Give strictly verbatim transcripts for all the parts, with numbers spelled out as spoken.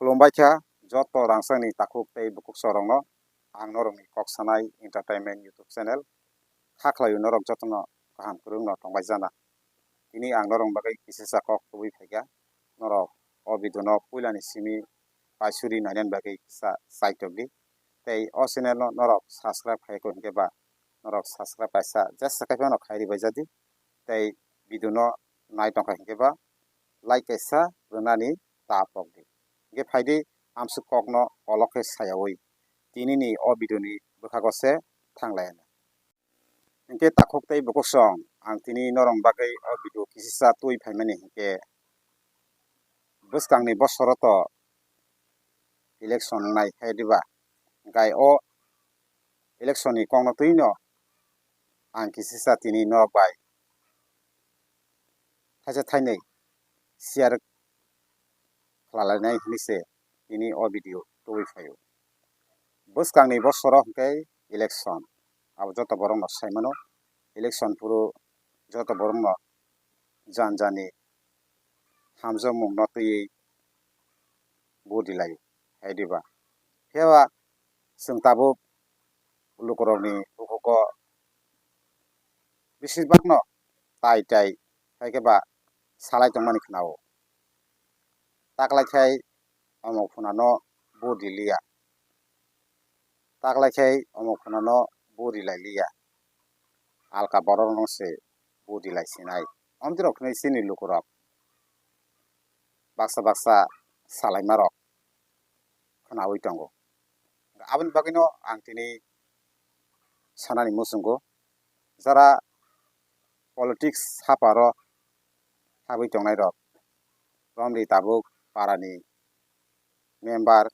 Khulumbai kha joto rangchakni takhuk tei bukhuk sorokno, ang norokni kok sanai entertainment YouTube channel. Kha khlaio norok jotono kaham kwrwngno tongbai jana. Tini ang norok bagwi kisisa kok tubui phaikha, norok o video no puilani simi paisuri nainani bagwi kisa chaitok di. Tei o channel no norok subscribe khaiko hinkhe ba norok subscribe kaisa jesa khe phano khai ribai jadi. Tei video no nai tongkha hinkhe ba like kaisa rwnani ta pok di. Hinkhe phaidi amsuk kokno kolok khe sayaui tinini o video ni bwkhago se thanglaina. Hinkhe takhuk tei bukhuk song ang tini norok bagwi o video kisisa twi phaimani hinkhe bwskangni bosoro to election wngnai hai diba? Gai o election ni kokno twino ang kisisa tini norok bai thaisa thainwi share khlalainai hinwi se tini o video tubui phaio. Bwskangni bosoro hinkhe election, abo joto borokno saimano. Election phuru joto borokno jan jani hamjakmungno twiwi vote rilaio hai diba? Phiya ba chwng tabuk lukurokni bukhugo besibakno tai tai hai khe ba salai tongmani khna-o. Taklai khai omo phunano vote riliya. Taklai khai omo phunano vote rilai liya. Alka borokno se vote rilai sinai. Omtwrok hinwi chini lukurok baksa baksa salaimarok khnaui tongo. Aboni bagwino ang tini sanani muchungo, jara politics haparo habwi tongnairok, romri tabuk parani member,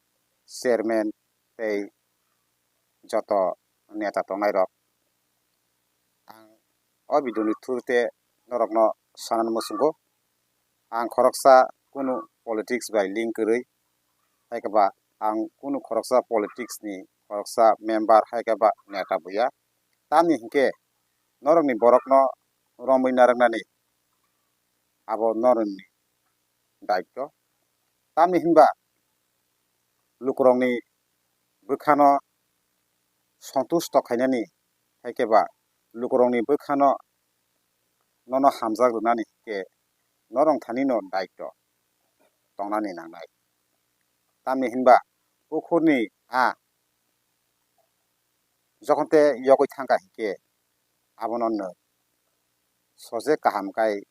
chairman tei joto neta tongnairok, ang o video ni through te norokno sanani muchungo. Ang khoroksa kunu politics bai link kwrwi, hai khe ba ang kunu khoroksa politics ni khoroksa member hai khe ba neta buya. Tamni hinkhe norokni borokno romwi narwknani abo norokni daityo. Tamni hinba lukurokni bwkhano sontusto khainani, hai khe ba lukurokni bwkhano nono hamjak rwnani hinkhe norok thanino daityo tongnani nangnai. Tamni hinba pukhurni a jokhon te yogwi thangkha hinkhe abono nwng soje kaham khai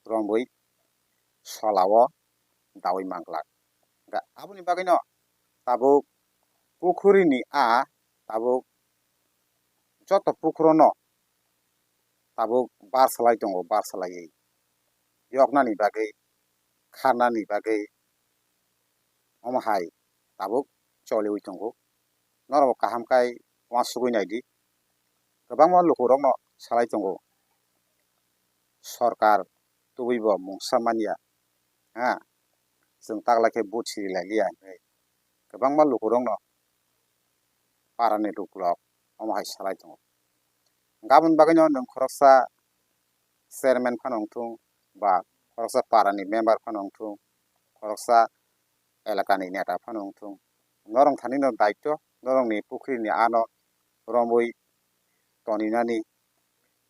romwi solao daui manglak. Ga-, aboni bagwino tabuk pukhuri ni a tabuk joto pukhuro no tabuk bar salai tongo, bar salaiwi yoknani bagwi, kharnani bagwi omo hai tabuk choliwi tongo. Norok kaham khai uansugwi naidi. Kwbangma lukurokno salai tongo, sorkar tubui bo mungsa manya, ha, chwng taklai khe vote siri lai liya hinwi kwbangma lukurokno parani lukurok omo hai salai tongo. Aboni bagwino nwng khoroksa chairman phano wngthung ba khoroksa parani member phano wngthung, khoroksa elakani neta phano wngthung, norok thanino daityo norokni pukhrini ano romwi toninani,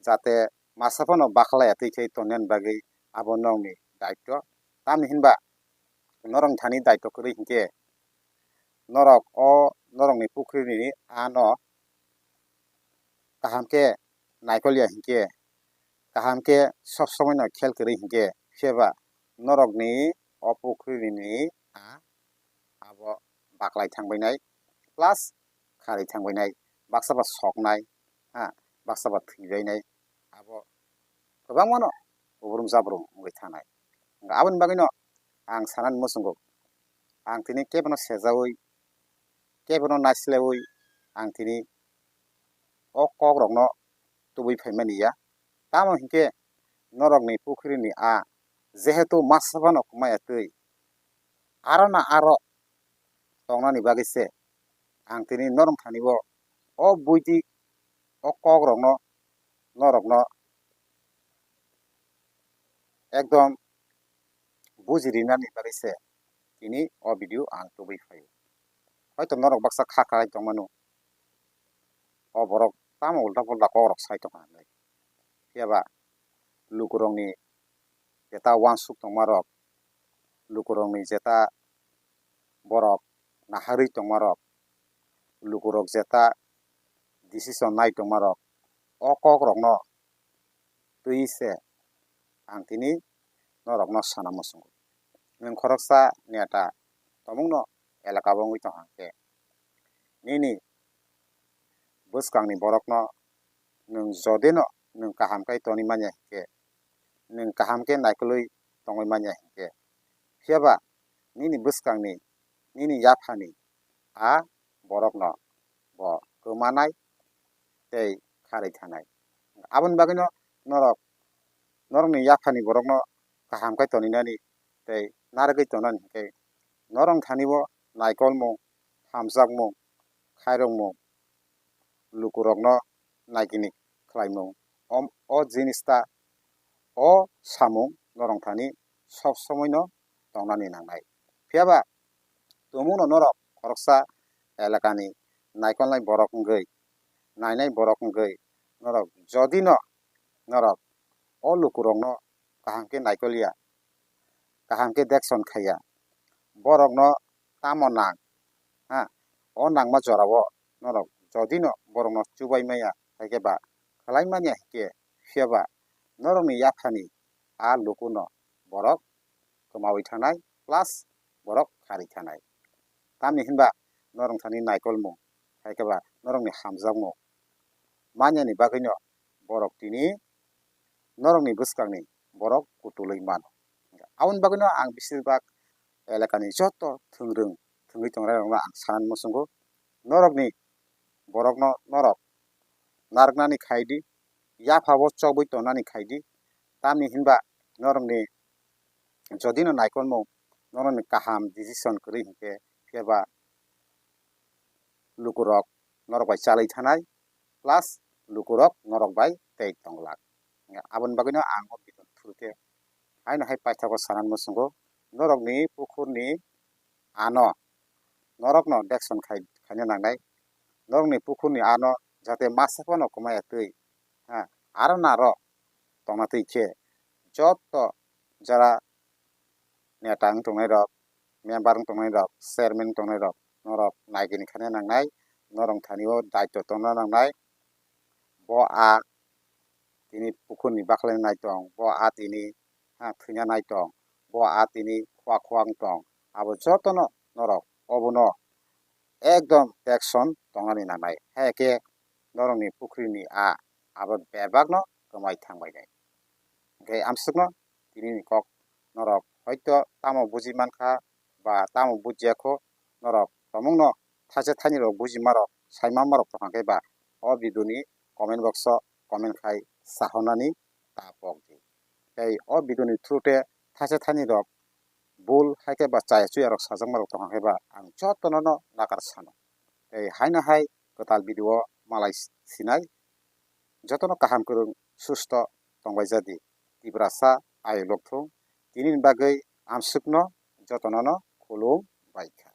jate masa phano bakhlai atwi khe tonina bagwi abo norokni daityo. Tamni hinba norok thani daityo kwrwi hinkhe norok o norokni pukhrini ano kaham khe naikol ya hinkhe, kaham khe sob somoi no khel kwrwi hinkhe, phiya ba norokni o pukhrini a abo baklai thangbainai, plus kharwi thangbainai, baksa ba soknai, ha, baksa ba thwibainai, abo kwbangmano kubrum jabrum wngwi thanai. Aboni bagwino ang sanani muchungo, ang tini kebono sejaui, kebono naislaiwi ang tini o kokrokno tubui phaimani ya. Tamo hinkhe norokni pukhrini a jehetu masa phano kwmaya twi, aro na aro tongnani bagwi se ang tini norok thani o, o buidi o kokrokno norokno ekdom buji rinani bagwi se tini o video ang tubui phaio. Hoito norok baksa kha khlai tongmano, o borok tamo ulta pulta kokrok sai tongkha hinwi. Phiya ba lukurokni jeta uansuk tongmarok, lukurokni jeta borok naharwi tongmarok, lukurok jeta decision nai tongmarok, o kokrokno twi se ang tini norokno sana muchungo. Nwng khoroksa neta tomungno elaka o wngwi tongkha khe, nini bwskangni borokno nwng jodino nwng kaham khe tonwi manya hinkhe, nwng kaham khe naikolwi tongwi manya hinkhe, phiya ba nini bwskangni, nini yaphani a borokno bo kwmanai tei kharwi thanai. Aboni bagwino norok, norokni yaphani borokno kaham khe toninani tei narwgwi tonani hinkhe norok thani o naikolmung, hamjakmung, khairokmung, lukurokno naikinik khlaimung, om-, o jinista, o samung norok thani sob somoino tongnani nangnai. Phiya ba tumungno norok khoroksa elakani naikolnai borok wngwi, nainai borok wngwi norok jodino norok o lukurokno kaham khe naikol ya, kaham khe dekson khai ya, borokno tamo nang, ha, o nangma jorao norok jodino borokno chubai maya, hai khe ba khlai manya hinkhe, phiya ba norokni yaphani a lukuno borok kwmawi thanai plus borok kharwi thanai. Tamni hinba norok thani naikolmung, hai khe ba norokni hamjakmung manyani bagwino borok tini norokni bwskangni borok kutulwi mano. Aboni bagwino ang beshirbak elakani joto thwngrwng thwngwi tongnairokno ang sana muchungo, norokni borokno norok narwknani khai di, yaphabo chobwi tongnani khai di. Tamni hinba norokni jodino naikolmung norokni kaham decision kwrwi hinkhe, phiya ba lukurok norok bai chalwi thanai, plus lukurok norok bai tei tonglak. Aboni bagwino ang o video thuru khe haino hai paithago sana muchungo, norokni pukhurni ano norokno dekson khai, khaina nangnai, norokni pukhurni ano jate masa phano kwmaya twi, ha, aro naro tongna twi khe joto jara neta wng tongnai rok, member wng tongnai rok, chairman wng tongnai rok, norok naigini khaina nangnai, norok thani o daityo tongna nangnai. Bo a tini pukhurni bakhlai nai tong, bo a tini, ha, thwina nai tong, bo a tini khua khua wng tong, abo jotono norok obono ekdom action tongnani nangnai. Hai khe norokni pukhrini a abo bebakno kwmai thangbainai. Hwnkhe amsukno tinini kok norok hoito tamo buji mankha ba tamo bujiya kho, norok tomungno thaisa thainwi rok bujimarok saimanmarok tongkha khe ba o video ni comment box o comment khai sahornani ta pok di. Tei o video ni through te thaisa thainwi rok bul hai khe ba chaya chuya rok sajakmarok tongkha khe ba ang jotono no nakar sano. Tei haino hai kwtal video o malai sinai. Jotono kaham kwrwng susto tongbai jadi. Tiprasa ayuk lokthung. Tinini bagwi amsukno jotonono khulum bai kha.